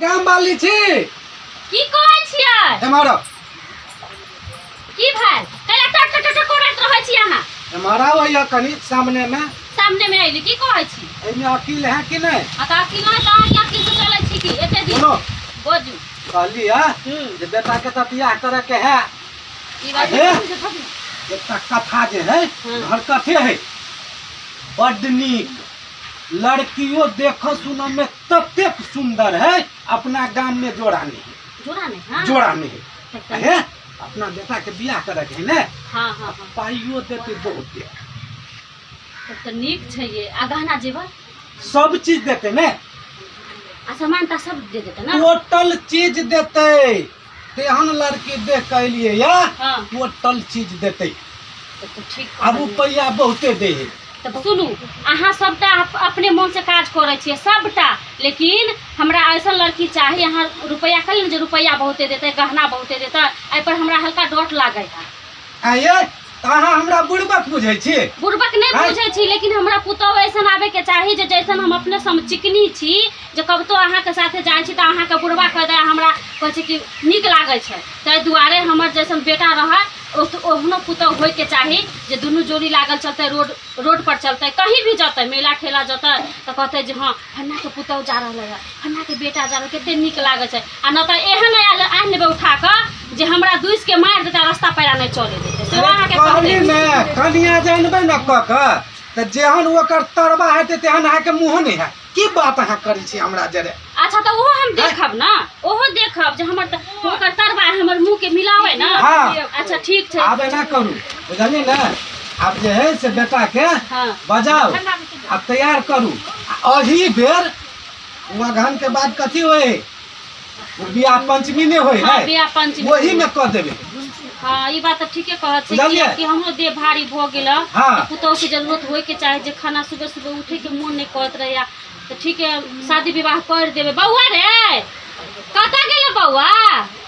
गाम वाली छी। की कहै छियै? एम्हर आउ। की भेल? कैला टट टट टट करैत रहै छी अहाँ? एम्हर आउ, अइया कनि सामने में। सामने में अयली, की कहै छी? एहिमे अकील है कि नहि? आ तऽ अकील नहि तऽ अहाँके अकील से चलै छी की एते दिन? सुनो। बजू। कहली है जे बेटा के तऽ बियाह करे के है। ई बात हे, एकटा कथा जे है घर कथे है, बड्ड नीक लड़कियों, देख सुन में ततेक सुंदर है, अपना गाम में जोड़ा नहीं है। जोड़ा नहीं? हाँ। जोड़ा नहीं है। हे, अपना बेटा के बियाह करे के है ने? हाँ हाँ हाँ। पाइयो देते बहुत दे। तब तऽ नीक छै ये। आ गहना जेवर? सब चीज देते ने। आ सामान तऽ सब दे देते ना? टोटल चीज देते। तेहन लड़की देख के एलियै या टोटल चीज देते। तब तऽ ठीक। आ रुपैआ बहुते दे है। तब सुनू, अहाँ सबटा अपने मोन से काज करै छियै सबटा, लेकिन हमरा ऐसन लड़की चाही। अहाँ रुपैआ कहली ने जे रुपैआ बहुते देतै, गहना बहुते देतै, एहिपर हमरा हल्का डर लागै है। आँय, तऽ अहाँ हमरा बुड़बक बुझै छी? बुड़बक नहि आँय? बुझै छी, लेकिन हमरा पुतोहु ऐसन आबे के चाही जे जैसन हम अपने सम चिकनी छी, जे कबतो अहाँके साथे जाइ छी तऽ अहाँके बुढ़बा कह दे, हमरा कहै छै कि नीक लागै छै। ताहि दुआरे हमर जैसन बेटा रहै ओहनो पुतोहु होइके चाही जे दुनू जोड़ी लागल चलतै, रोड रोड पर चलतै, कहीं भी जतै, मेला ठेला जतै तऽ कहतै जे हँ, फन्नाके पुतोहु जा रहलै हँ, फन्नाके बेटा जा रहल, कते नीक लागै छै। आ नहि तऽ एहन आयल आनि लेबै उठा कऽ जे हमरा दूसि के मारि देतै, रास्ता पैरा नहि चलै देतै, सेहो अहाँके कहली कहतै। ने, कनिया जानबै ने कऽ कऽ तऽ जेहन ओकर तरबा हेतै तेहन अहाँके मुँहो नहि हैत। की बात अहाँ करै छी हमरा जरे? अच्छा, तऽ ओहो हम देखब ने, ओहो देखब जे हमर ओकर तरबा हमर मुँह के मिलाबै ने। अच्छा, ठीक छै। आब एना करू, बुझलियै ने? आब जे है से बेटा के बजाउ आ तैयार करू। आ एही बेर ओ अगहन के बाद कथी होय है? ओ बियाह पंचमी नहि होय है? बियाह पंचमी। ओही में कऽ देबै। हाँ, ई बात तऽ ठीके कहत छै। कि हमरो देह भारी भऽ गेल। पुतोहु के जरूरत होय के चाही, जे खाना सुबह सुबह उठे के मोन नहि करत रहैया। तऽ ठीक है, शादी विवाह कर देबै। बौआ रे, कतऽ गेलै बौआ?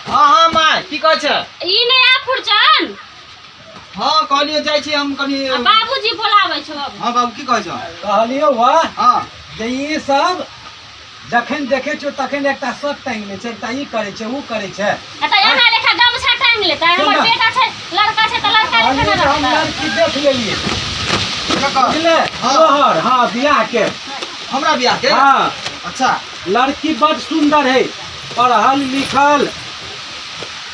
हाँ हाँ माय, की कहै छै? ई नहि आ फुरचन। हाँ, कहलियो जाइ छी हम कनि। आ बाबूजी बोलाबै छौ। हाँ बाबू, की कहै छौ? कहलियौ वाह जे ई सब जखन देखै छियौ तखन एकटा शर्ट टांगि लै छै, एकटा ई करै छै, ओ करै छै। आ तऽ एना लेखा गमछा टांगि लेतै? हमर सुन। बेटा छै, लड़का छै तऽ लड़का लेखा कहलियौ ने जे हम रहतै। लड़की देख लेलियै। ककर? बुझले? तोहर, हाँ, बियाह के। हमरा बियाह के? हाँ। अच्छा। लड़की बड सुंदर है, पढ़ल लिखल,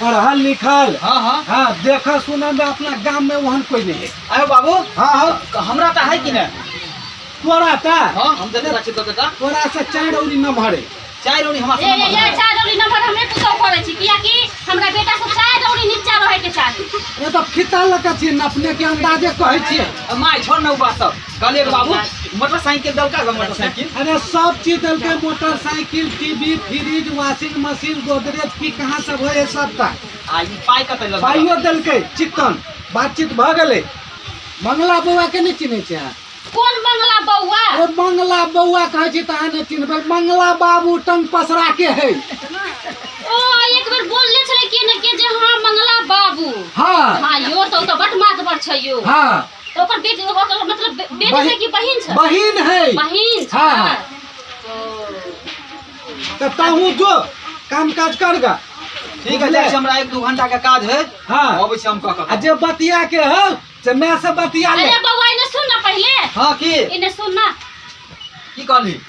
पढ़ल लिखल। हाँ हाँ। हाँ, देखा सुना में अपना गाम में वहन कोई नहीं है। आयो बाबू। हाँ हाँ। हमरा तऽ है कि नहि? तोरा तऽ हाँ, हम देने छी तो बेटा। तोरा से चारि औरी नम्हर है। चारि औरी हमरा ए ए ए, चारि औरी नम्हर हमे पुतोहु करै छी, कियाकि हमरा बेटा से चारि औरी नीचा रहै के चाही। ए तऽ फीता लऽ कऽ छियै नपने के अंदाजे कहै छियै। माय, छोड़ ने ओ बात सब। कहलियै बाबू, मोटरसाइकिल देलका ग? मोटरसाइकिल? अरे, सब चीज देलकै, motorcycle, TV, fridge, washing machine, Godrej, की कहाँ सब होइ है सबटा। आ ई पाइ कते लगल? पाइयो देलकै चिक्कन। बातचीत भऽ गेलै। मंगला बौआ के नहि चिन्है छै अहाँ? कोन मंगला बौआ? ओ मंगला बौआ कहै छी तऽ अहाँ नहि चिन्हबै? मंगला बाबू टंग पसरा के है। ओ एक बेर बोलले छलै के ने के जे हाँ, मंगला बाबू। हाँ यो, तऽ ओ तऽ बड मातबर छै यो। तऽ ओकर बेटी, ओकर मतलब बेटी छै कि बहिन छै? बहिन है। बहिन छै। हाँ। तऽ तहूँ जो काम काज कर गा। ठीक है, जाइ छी, हमरा 1-2 घंटा के काज है। अबै छी हम कऽ आ जे बतिया के हौ से मैं से बतिया ले। अरे बौआ, इने सुन ना पहले। हाँ, की? इने सुन ना। की कहली?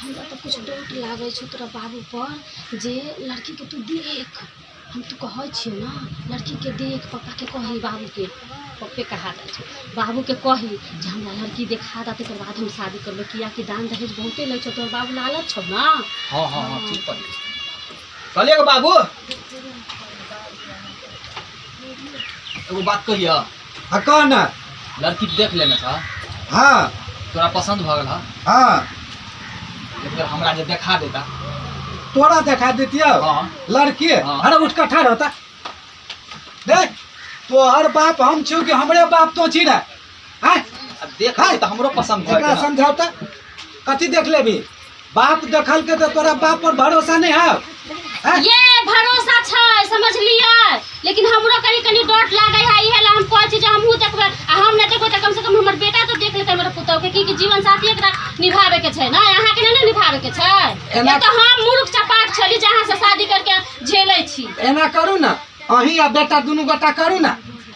हमरा तऽ कुछ डर लागै छौ तोरा बाबू पर, जे लड़की के तू देख, हम तो कहै छियौ ना, लड़की के देख, पप्पा के कही, बाबू के, पप्पे कहा जाइ छौ, बाबू के कही जे हमरा लड़की देखा दे, तकर बाद हम शादी करबै, कियाकि दान दहेज बहुते लै छौ तोहर बाबू, लालच छौ ना। हाँ हाँ हाँ, ठीक कहली। कहलियै गो बाबू, एगो बात कहियऽ? हाँ, कह ना। लड़की देख लेने छह? हाँ। तोरा पसंद भऽ गेल? हँ? हाँ। एक बेर हमरा जे देखा देता। तोरा देखा देतियौ? हाँ। लड़की? हाँ। अरे, उठ कऽ ठाढ़ होता। देख, तोहर बाप हम छियौ कि हमरे बाप तो छी रे? आँय? आ देख लेबै तऽ हमरो पसंद भऽ एकरा जेतै ना। समझाउ तऽ, कथी देख लेबही? बाप देखलकै तऽ तोरा बाप पर भरोसा नहि हौ? हैं? ये भरोसा छै समझलियै, लेकिन हमरो कनी कनी डर लागै है, इहे ला हम कहै छी जे हमहूँ देखबै, आ हम नहि देखबै तऽ कम से कम हमर बेटा तऽ देख लेतै हमर पुतहु के, की जीवन साथी एकरा निभावे के छै ने, अहाँके नहि ने निभावे के छै। एना- एक तऽ हम मूर्ख चपाट छली जे अहाँ से शादी करके झेलै छी। एना करू ने, अहीं आ बेटा दुनू गोटा करू ने,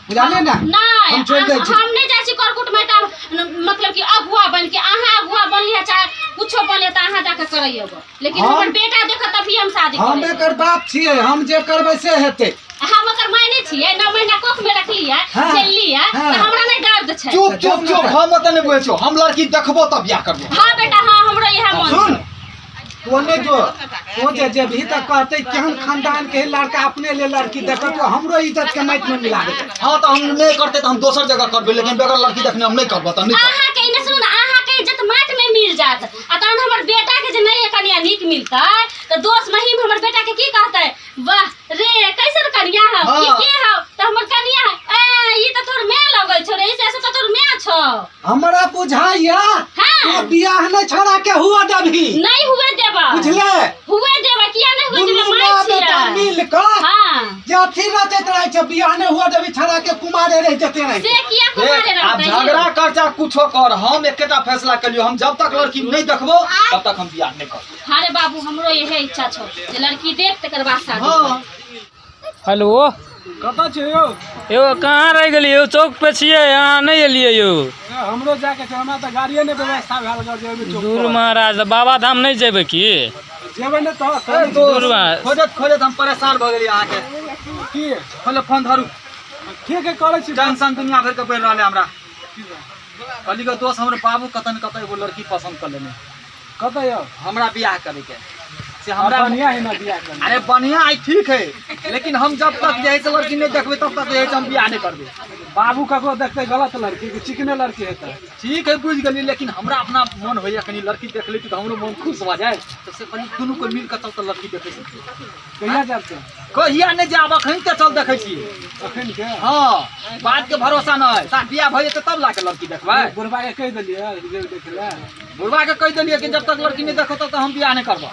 बुझलियै ने? नहीं, हम छोड़ि दै छी। हम नहीं जाइ छी करकुट में, तऽ मतलब कि अगुआ बन के, अहाँ अगुआ बनलियै चाहे कुछो बनलियै तऽ अहाँ जाके करैयौ, लेकिन हमर बेटा देखत तभी हम शादी हम करबै। एकर बाप छियै, हम जे करबै से हेतै। हम ओकर माय नहि छियै, 9 महीना कोख में रखलियै, झेललियै, तऽ हमरा नहि दर्द छै। चुप चुप चुप, हम ओतऽ नहि बुझै छियौ, हम लड़की देखबो तब बियाह करबो। हाँ बेटा हाँ, हमरो इएह मन सुन छै। तू नहि जो, तू जे जेबही तऽ कहतै केहन खानदान के लड़का अपने ले लड़की देखत, हमरो इज्जत के माटि में मिला देतै। हाँ तऽ हम नहि करतै तऽ हम दोसर जगह करबै, लेकिन बगैर लड़की देखने हम नहि करबो, तऽ नहि करबै। अहाँके ई नहि सुनू ने, अहाँके इज्जत माटि में मिल जायत, आ तहन हमर बेटा के जे नहि कनिया नीक मिलतै तऽ दोस्त महिम हमर बेटा के की कहतै, वाह रे कैसन कनिया हौ, ई के हौ, तऽ हमर कनिया है, ए ई तऽ तोर my लगै छौ रे, ई से तऽ तोर my छौ। हमरा बुझाइया तू बियाह नहि छोड़ा के हुआ देबही। नहीं हुए देबा। बुझले? हुए देबा, किया नहीं हुए देबा, दुनू माय माँ बेटा छियै। मिल कऽ हाँ। जे अथी रचैत रहै छै, बियाह नहि हुआ देबही छोड़ा के, कुमारे रहि जेते रहै। से किया कुमारे देख, आब रहतै? झगड़ा कर चाहे कुछो कर, हम एकेटा फैसला केलियो, हम जब तक लड़की नहीं देखबो तब तक हम बियाह नहीं करबो। हाँ रे बाबू, हमरो यहे इच्छा छौ जे लड़की देख तकर बाद शादी। हाँ। हेलो, कतऽ छियै यौ? यौ कहाँ रहि गेलियै यौ? चौक पे छियै, अहाँ नहि एलियै यौ? हमरो जाके छै, हमरा तऽ गाड़िए नहि व्यवस्था भए गेल जेबै चौक दूर पर। महाराज, बाबा धाम नहि जेबै की? जेबै नहि तऽ दूर महाराज। खोजत खोजत हम परेशान भऽ गेलियै अहाँके। की पहिले फोन धरू। ठीक है, करै छी। टेंशन दुनिया भरिके बढ़ि रहल है हमरा। कहली गो दोस्त, हमर बाबू कतऽ ने कतऽ एगो लड़की पसन्द कऽ लेने। कतऽ यौ? हमरा बियाह करैके से हमरा बढ़िया है ना बियाह करना। अरे बढ़िया है, ठीक है, लेकिन हम जब तक जे है से लड़की नहीं देखबै तब तक जे है से हम बियाह नहीं करबै। बाबू ककरो देखतै गलत लड़की कि चिकने लड़की हेतै? ठीक है, बुझि गेलियै, लेकिन हमरा अपना मन होइए कनी लड़की देख लैती तऽ हमरो मन खुश भऽ जाय, तऽ से कनी दुनू कोइ मिल कऽ चल तऽ लड़की देखै छी। कहिया जायब से? कहिया नहि जायब, अखन तऽ चल देखै छी। अखन के? हाँ, बात के भरोसा नहि, साथ बियाह भऽ जेतै तब लाके लड़की देखबै। बुढ़बा के कहि देलियै जे देखै लए? बुढ़बा के कहि देलियै कि जब तक लड़की नहीं देखो तब तक हम बियाह नहीं करबो।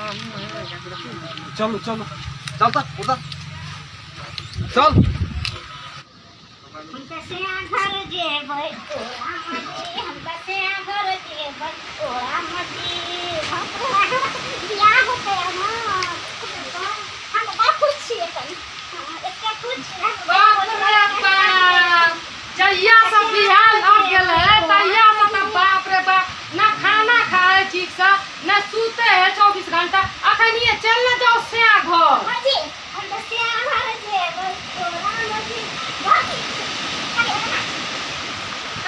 चलू चलू। चल तक उधर चल। हम कसिया घर जेबै ओरा मजी, हम कसिया घर जेबै ओरा मजी, बियाह होतै हमर, हम बड़ खुश छियै कनी, एते खुश छियै। बाप रे बाप, जहिया से बियाह लग गेलै तहिया से तऽ बाप रे बाप, ना खाना खाए ठीक से, ना सुते है 24 घंटा। अखनिए चल ना जाओ स्या घर। मजी, हम कसिया घर जेबै ओरा मजी।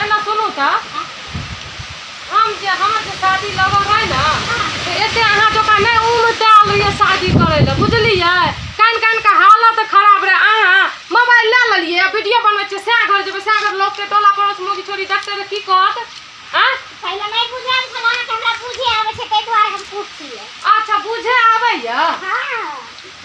एना सुनू तऽ, हम जे हमर जे शादी लगल रहै ने तऽ एते अहाँ जकाँ नहि उमटायल रहियै शादी करै लए, बुझलियै? कान कान के हालत खराब रहै। अहाँ मोबाइल लए लेलियै, वीडियो बनबै छियै, सएह घर जेबै सएह घर, लोकके टोला पड़ोस मौगी छोरी देखतै तऽ की कहत? आँय? पहिले नहि बुझल छल अहाँके, हमरा बुझे आबै छै ताहि दुआरे हम पुछलियै। अच्छा बुझे आबैया? हाँ।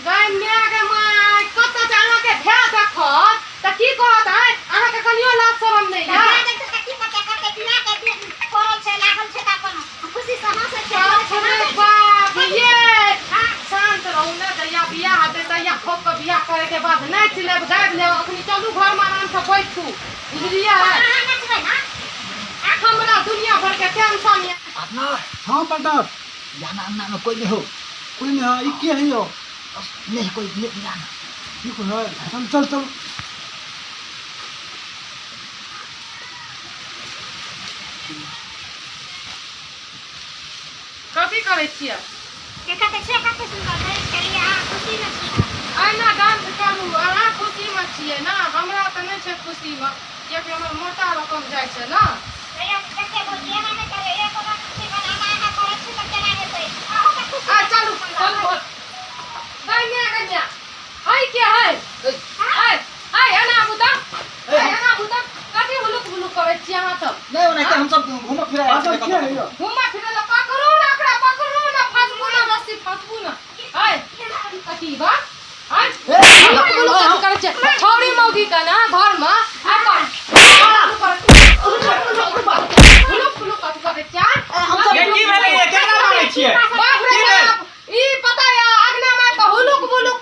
गै माय गै माय, कतऽ छै अहाँके भाय देखत तऽ की कहत? आँय, अहाँके कनियो लाज शरम नहि तऽ यऽ? भाय देखतै तऽ की कहतै? कहतै बियाह के दिन पड़ल छै, लागल छै तऽ अपन खुशी से हँसै छै, बाप बोलै छै, रे हँसै छै। बाप, ये हाँ। शांत रहू ने, जहिया बियाह हेतै तहिया खोप के बियाह करे के बाद नाचि लेब गाबि लेब। अखनी चलू घर में आराम से बैठू, बुझलियै? अहाँ नचबै ने? हमरा दुनिया भर के टेंशन यऽ। हाँ पंडा, जाना अंगना में कोई नहीं हो। कोई नहीं है, ई के है यौ? नहीं कोई नहीं जाना। की कोई है? चल चल चल। कथी करै छियै? देखै छियै कते सुन्दर डांस केलियै, अहाँ खुशी में छियै। एहिना डांस करू, अहाँ खुशीमे छियै ने, हमरा तऽ नहि छै खुशीमे, कियाकि हमर मोटा रकम जाइ छै ने। तैयो कते बुझिए एना नहि करियौ, एको बार खुशी मनाना अहाँ करै छी तऽ केना हेतै? अहूँके खुशी आ चलू चलू घर। गै माय गै माय, है के है? है है एना आबू तऽ, है एना आबू तऽ, कथी हुलुक हुलुक करै छियै अहाँ सब? नहीं ओनाहिते हम सब घूमऽ फिरऽ आयल पागल छियै। के है यौ? घूमऽ फिरऽ लए पकड़ू ने ओकरा, पकड़ू ने, फसबू ने रस्सी, फसबू ने। है कथी बा? है हुलुक हुलुक कथी करै छियै? छौड़ी मौगी के ने घर में अपन हुलुक हुलुक कथी करै छियै? की भेलै? केकरा मारै छियै? बाप रे बाप, ई पता या अगना में तऽ हुलुक बुलुक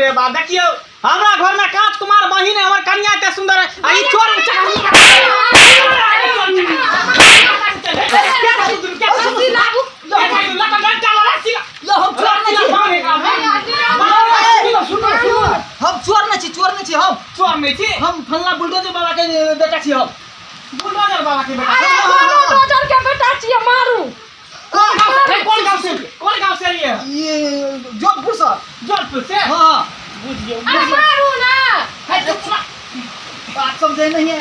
रे बा देखियो हमरा घर में कांच कुमार बहिन है हमर कन्या एते सुंदर है आ ई चोर हम चोर नहीं छी, चोर नहीं छी हम। चोर नहीं छी हम फल्ला बुलडोजर बाबा के बेटा छी हम। बुलडोजर बाबा के बेटा। अरे बुलडोजर के बेटा छी मारू। कौन गांव से, कौन गांव से, कौन गांव से लिए? ये जोधपुर से। जोधपुर से? हाँ। बुझियो। अरे मारू ना। बात समझे नहीं है।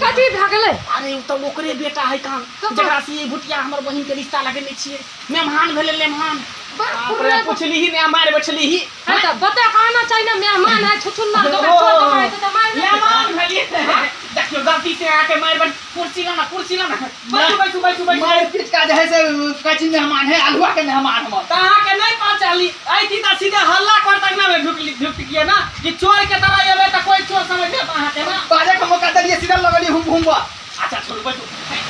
कथी भए गेलै? अरे उ त ओकरे बेटा है कान जकरा से ई भुटिया हमर बहिन के रिश्ता लगेने छियै। मेहमान भेलै मेहमान। बाप रे पुछलीही ने मार बैठलीही। हां त बता आना चाहिए ना मेहमान है छुछुन्ना तो छोड़ दो है त मार मेहमान भेलिए। देखियो गलती से आके मार बैठ कुर्सी लाना, कुर्सी लाना। बैठू बैठू बैठू बैठू। मार पीट का जे है से कथी मेहमान है अलुआ के मेहमान हम। त अहाँ के नहीं पहुंचाली ऐती त सीधे हल्ला कर तक ना ढुकली ढुकलिए ना कि चोर के तरह एबे त कोई चोर समझ लेत अहाँ के ना। बाजे के मौका देलिए सीधा लगली हुम हुम बा। अच्छा छोड़ू बैठू।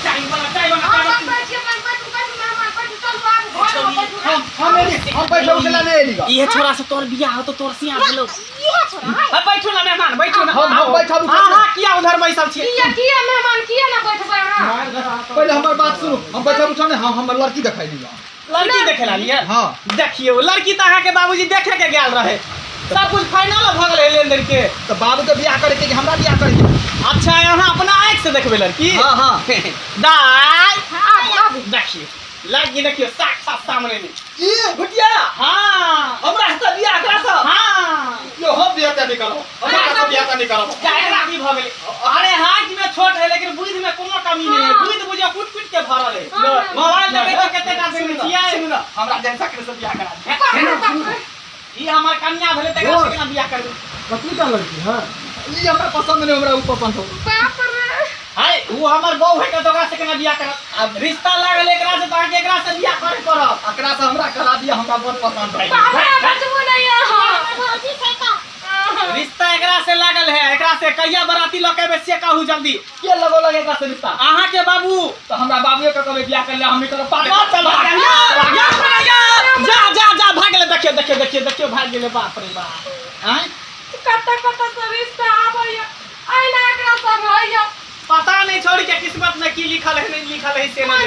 चाय बना, चाय बना। हां बैठिए बैठू बैठू मेहमान बैठू चलू आब घर में बैठू। हम एली हम बैठो उठला नहीं एली। इहे छोरा से तोर बियाह हो तो तोर सियार भेलो। इहे छोरा है। अब बैठू ना मेहमान बैठू ना। हम बैठब। हां हां किया उधर बैसल छियै? किया किया मेहमान किया ना बैठबै अहाँ? पहिले हमर बात सुनू। हम बैठब उठा नहीं, हम हमर लड़की देखाइ लिअ। लड़की देखे ला लिअ? हां। देखियो लड़की त अहाँ के बाबूजी देखे के गेल रहे। सब कुछ फाइनल भ गेलै लेन देन के। त बाबू के बियाह करे के कि हमरा बियाह करे के? अच्छा अहाँ अपना आँख से देखबै लड़की? हां हां। दाई आब देखियो लड़की देखियो साक्षात सामने में। ई भुटिया? हां। हमरा से बियाह करा से? हां। यो हम बियाह त नहीं करब। हमरा से बियाह त नहीं करब। जायरा भी भ गेलै। अरे हाथ में छोट है लेकिन बुद्धि में कोनो कमी नहीं है। बुद्धि बुझियो कुट कुट के भरल है। मोबाइल देखै त कते टा देखै छियै। सुनू ना हमरा जैसा के से बियाह करा दे। ई हमर कन्या भेलै तकरा से केना बियाह करबै? कथी का लड़की है? ई हमरा पसंद नहीं, हमरा ऊ पसंद हो। बाप रे। हाय ऊ हमर बहू है त ओकरा से केना बियाह करब? अब रिश्ता लागल एकरा से त अहाँ के एकरा से बियाह करे पड़त। एकरा से हमरा करा दिया, हमरा बहुत पसंद है। बाप रे बचबो नहीं अहाँ। भौजी छै त। रिश्ता एकरा से लागल है, एकरा से कहिया बराती ल के एबै से कहू जल्दी। के लगो लगे एकरा से रिश्ता? अहाँ के बाबू। त हमरा बाबूए के कहबै बियाह कर ले, हम नहीं करब। पागल चल जा जा जा भाग गेलै। देखियो देखियो देखियो देखियो भाग गेलै। बाप रे बाप। आँय कत कत से रिश्ता आबैया ऐना एकरा सब होइया। पता नहीं छोड़ी के किस्मत में की लिखल है नहीं लिखल है से नहीं।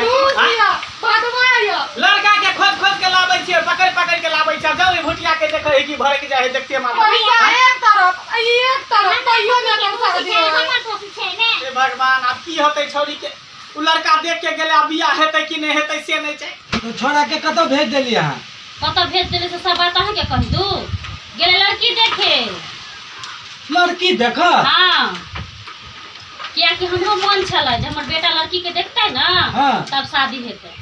लड़का के खोज खोज के लाबै छियै, पकड़ पकड़ के लाबै छियै। जाउ भुटिया के देखै है कि भरक जाइ है देखते मार। पैसा एक तरफ एक तरफ तैयो ने कर सकदी। हमर दोस्त छै ने। हे भगवान आब की होतै छोड़ी के? उ लड़का देख के गेलै आब बियाह हेतै कि नहीं हेतै से नहीं छै। तो छोड़ा के कतौ भेज देली अहाँ? कतौ भेज देली से सब बात अहाँ के कहि दू। गेलै लड़की देखे। लड़की देख? हां। कियाकि हमरो मन छलै जे हमर बेटा लड़की के देखतै ना। हाँ। तब शादी हेतै।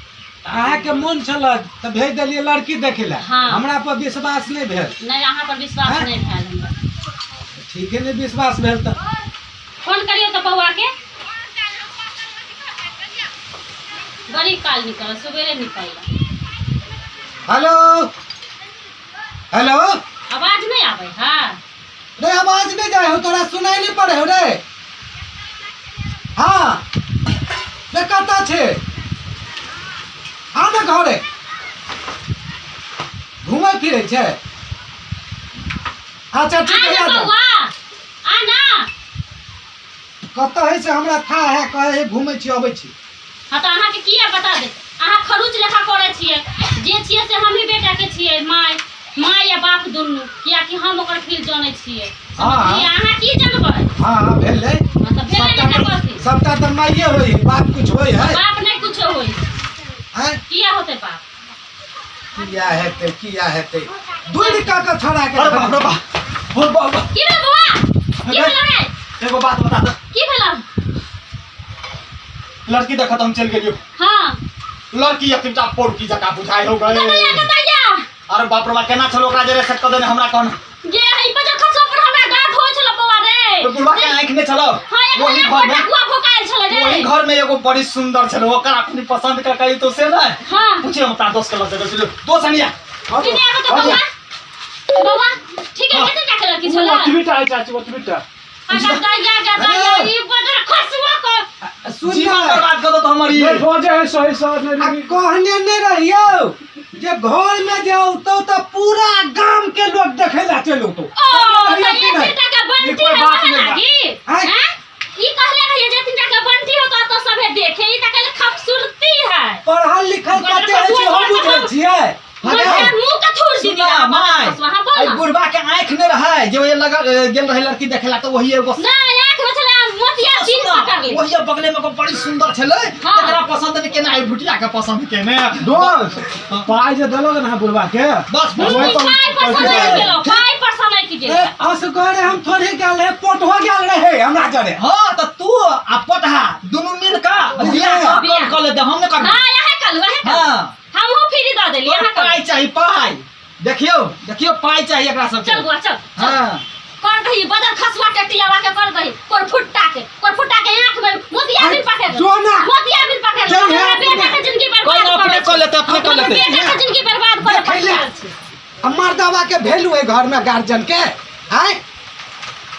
अहाँ के मन छल त भेज देलियै लड़की देखे ला। हाँ। हमरा पर विश्वास नहीं भेल। नहीं अहाँ पर विश्वास नहीं भेल हमरा। ठीक है नहीं विश्वास भेल त फोन करियो त बौआ के। बड़ी काल निकल सवेरे निकल। हेलो हेलो आवाज नहीं आवे? हां रे आवाज नहीं जाए हो तोरा सुनाई नहीं पड़े हो रे। हाँ रे कतऽ छे? आ ना घरे घूमै फिरै छै। अच्छा ठीक है आ ना बौआ आ ना। कतऽ है से हमरा था है कहे है घूमै छी अबै छी। हाँ त अहाँ के किया बता दे? अहाँ खरूच लेखा करै छियै। जे छियै से हमही बेटा के छियै, my my या बाप दुनू, कियाकि हम ओकर फील जानै छियै। हाँ। अहाँ की जानबै? हाँ हाँ भेलै। हाँ त भेलै ने कथी? सबटा त माइये होई, बाप कुछ होई है? बाप नहीं कुछ होई। हैं? किया होतै बाप? किया हेतै किया हेतै? दूर का का छोड़ा के। अरे बाप रे बाप। हो बाप। की भेल बौआ? की भेल रे? एगो बात बता दे। की भेल? लड़की देखत हम चल गेलियो। हां। लड़की एकटा पोरकी जका बुझाइ हो गए। कतैया कतैया? अरे बाप रे बाप केना छलो ओकरा जरे सेट क देने हमरा कहन। गे हई पर खसो पर हमरा गाठ हो छलो बौआ रे। बुढ़वा के आंख ने छलो। हां एक वही घर में कुआ भोकायल छलो रे। वही घर में एगो बड़ी सुंदर छलो ओकरा अपनी पसंद कर कही तो से ना। हां पूछे हम अपना दोस्त के लग गेल दोस्त अनिया। किने आबे तो बौआ? बौआ ठीक है कते टाका लड़की छलो? ओतबीटा है चाची ओतबीटा। गदैया गदैया ई बदर खसुआ को सुन जीवन बर्बाद कर दो तो हमारी। नहीं पहुंचे है सही सही नहीं। कहने नहीं रहियो जे घर में जे जे औतौ तऽ पूरा गाम के लोग देखे ला चलि औतौ। ओ तऽ रहियै कि एतनी नहि? टा के बंटी ई कोइ है बात वएह नहि बा। लागी। आँय? हैं? ई कहले रहियै जे एतनी टा के बंटी हो तो सभे देखे, ई तऽ कहले खूबसूरती है। पढ़ल लिखल कते होइ छै हम बुझै छियै। मुँह मुँह के थूर दी। सुना माय, हाँ बोल एहि ना। बुढ़बा के आँखि नहि रहै जे ओहि लगल गेल रहै लड़की देखे ला, तऽ वही एगो नहीं, आँख में छलै मोतिया बिन पकड़ ले। वही बगले में एगो बड़ी सुंदर छलै। हाँ। तकरा पसंद नहि केने, एहि भुटिया के पसंद केने। दोस्त, पाइ जे देलक ने बुढ़वा के, बस बस। ओहि पर- पाइ पर सनकि गेलौ, पाइ पर सनकि गेलौ। ए, असगरे हम थोड़े गेल रहे, पोटहो गेल रहे हमरा जरे। हाँ, तऽ तू आ पोटहा दुनू मिल कऽ बियाह कऽ बियाह। कऽ लेतै, हम नहि करबै। हाँ, यहे कल, वहे कल। हाँ। हमहूँ फ्री दऽ देली अहाँ पाइ चाही, पाइ। देखियौ देखियौ, पाइ चाही एकरा सबके। चल बुआ, चल चल। हाँ। कर दही बदर खसुआ टेटियावा के, कर दही कोर फुट्टा के, कोर फुट्टा के आँख में मोतिया बिन पकड़ ले। जो ना। मोतिया बिन पकड़ ले। चल, हमरा हे, बेटा के जिंदगी कोई बर्बाद ना, अपने करै कऽ लेतै, अपने कऽ हमरा लेतै। बेटा के जिंदगी बर्बाद करे देखै ले। पड़ल छै। आ मर्दवा के वैल्यू है घर में गार्जियन के, आय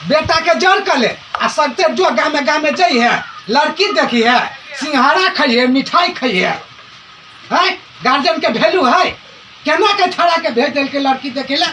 बेटा के जड़ कर ले आ सगते जो गामे गामे जाइ है, लड़की देखी है, सिंघाड़ा खाइए, मिठाई खाइए। है गार्जियन के वैल्यू है? केना के छड़ा के भेज देलकै लड़की देखे ला?